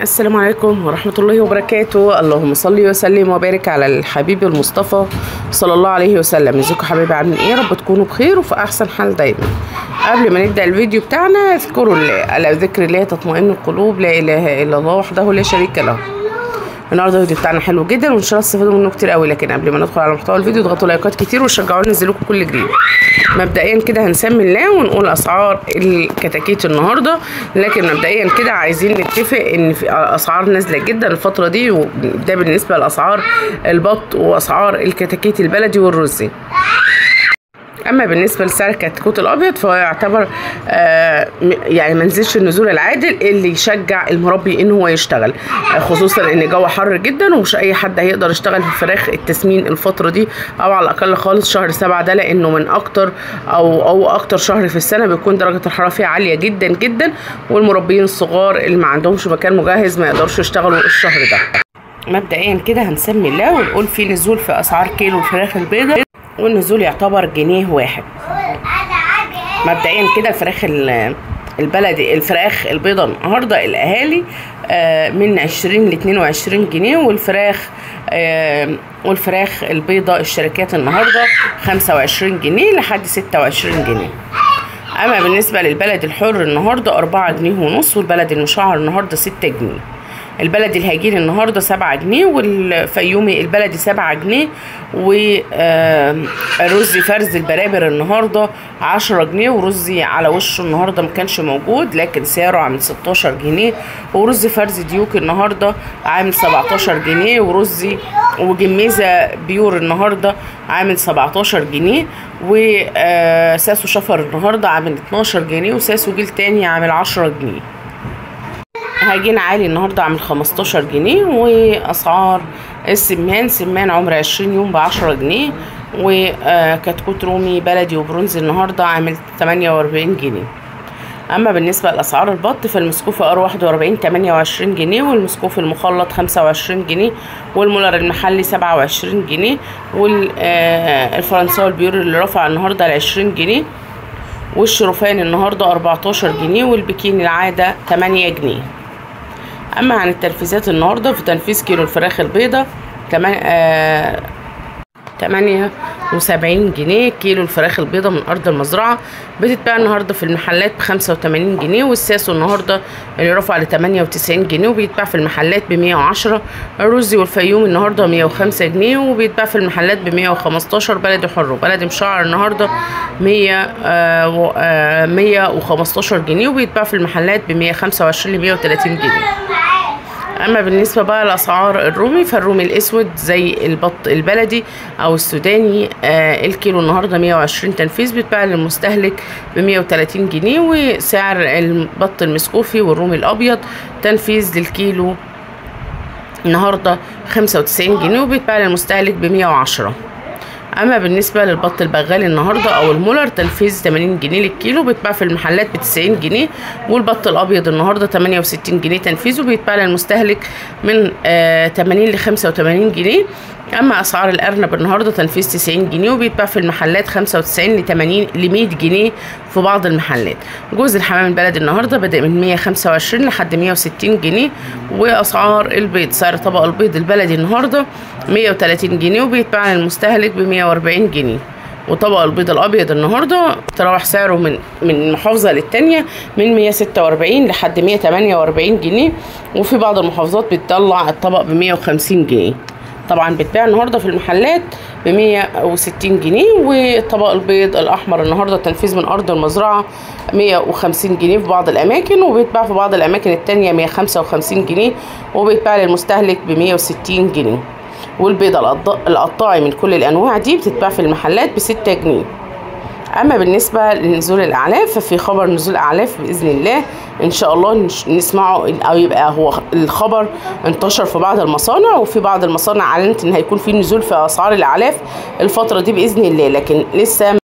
السلام عليكم ورحمة الله وبركاته. اللهم صل وسلم وبارك على الحبيب المصطفى صلى الله عليه وسلم. ازيكم حبايبي، عاملين ايه؟ رب تكونوا بخير وفي احسن حال دايما. قبل ما نبدأ الفيديو بتاعنا اذكروا الله، على ذكر الله تطمئن القلوب، لا اله الا الله وحده لا شريك له. النهارده الفيديو بتاعنا حلو جدا وان شاء الله تستفادوا منه كتير قوي، لكن قبل ما ندخل على محتوى الفيديو اضغطوا لايكات كتير وشجعوني انزل لكم كل جديد. مبدئيا كده هنسمي الله ونقول اسعار الكتاكيت النهارده، لكن مبدئيا كده عايزين نتفق ان في اسعار نازله جدا الفترة دي، وده بالنسبة لاسعار البط واسعار الكتاكيت البلدي والرزي. اما بالنسبة لسعر الكتكوت الابيض فهو يعتبر يعني ما نزلش النزول العادل اللي يشجع المربي ان هو يشتغل، خصوصا ان الجو حر جدا ومش اي حد هيقدر يشتغل في فراخ التسمين الفترة دي، او على الاقل خالص شهر 7 ده، لانه من اكتر او اكتر شهر في السنة بيكون درجه الحرارة فيه عالية جدا جدا، والمربيين الصغار اللي ما عندهمش مكان مجهز ما يقدرش يشتغلوا الشهر ده. مبدئيا كده هنسمي الله ونقول في نزول في اسعار كيلو الفراخ البيضاء، والنزول يعتبر جنيه واحد. مبدئيا كده الفراخ البلدي، الفراخ البيضاء النهارده الاهالي من 20 ل 22 جنيه، والفراخ البيضاء الشركات النهارده 25 جنيه لحد 26 جنيه. اما بالنسبة للبلد الحر النهارده 4 جنيه ونص، والبلد المشعر النهارده 6 جنيه، البلدي الهجين النهارده 7 جنيه، والفيومي البلدي 7 جنيه، ورزي فرز البرابر النهارده 10 جنيه، ورزي على وشه النهارده ما كانش موجود لكن سعره عامل 16 جنيه، ورز فرز ديوك النهارده عامل 17 جنيه، ورزي وجميزه pure النهارده عامل 17 جنيه، وساسو شفر النهارده عامل 12 جنيه، وساسو جيل تاني عامل 10 جنيه. هجين عالي النهارده عامل 15 جنيه. واسعار السمان، سمان عمر 20 يوم ب10 جنيه، وكتكوت رومي بلدي وبرونز النهارده عامل 48 جنيه. اما بالنسبة لاسعار البط فالمسكوفه R41 28 جنيه، والمسكوف المخلط 25 جنيه، والمولر المحلي 27 جنيه، والفرنساوي ال pure اللي رفع النهارده ل 20 جنيه، والشرفان النهارده 14 جنيه، والبكين العادة 8 جنيه. اما عن التنفيذات النهارده في تنفيذ كيلو الفراخ البيضاء 78 جنيه، كيلو الفراخ البيضاء من ارض المزرعة بتتباع النهارده في المحلات ب 85 جنيه، والساسو النهارده اللي رفع ل 98 جنيه وبيتباع في المحلات ب 110، الرزي والفيوم النهارده 105 جنيه وبيتباع في المحلات ب 115، بلدي حر وبلدي مشعر النهارده 115 جنيه وبيتباع في المحلات ب 125 ل 130 جنيه. اما بالنسبة بقى لاسعار الرومي، فالرومي الاسود زي البط البلدي او السوداني الكيلو النهارده 120 تنفيذ، بيتباع للمستهلك ب 130 جنيه، وسعر البط المسكوفي والرومي الابيض تنفيذ للكيلو النهارده 95 جنيه وبيتباع للمستهلك ب 110. اما بالنسبة للبط البغالي النهارده او المولر تنفيذ 80 جنيه للكيلو، بيتباع في المحلات ب 90 جنيه، والبط الابيض النهارده 68 جنيه تنفيذه، بيتباع للمستهلك من 80 ل 85 جنيه. اما اسعار الارنب النهارده تنفيذ 90 جنيه وبيتباع في المحلات 95 ل 80 ل 100 جنيه في بعض المحلات. جوز الحمام البلدي النهارده بادئ من 125 لحد 160 جنيه. واسعار البيض، سعر طبق البيض البلدي النهارده 130 جنيه وبيتباع للمستهلك ب 140 جنيه، وطبق البيض الابيض النهارده تراوح سعره من محافظة للتانيه من 146 لحد 148 جنيه، وفي بعض المحافظات بتطلع الطبق ب 150 جنيه. طبعا بتباع النهارده في المحلات ب 160 جنيه. وطبق البيض الاحمر النهارده تنفيذ من ارض المزرعة 150 جنيه في بعض الاماكن، وبيتباع في بعض الاماكن التانية 155 جنيه وبيتباع للمستهلك ب 160 جنيه. والبيض القطاعي من كل الانواع دي بتتباع في المحلات ب 6 جنيه. اما بالنسبة لنزول الاعلاف ففي خبر نزول اعلاف باذن الله ان شاء الله نسمعه، او يبقى هو الخبر انتشر في بعض المصانع، وفي بعض المصانع اعلنت ان هيكون في نزول في اسعار الاعلاف الفترة دي باذن الله، لكن لسه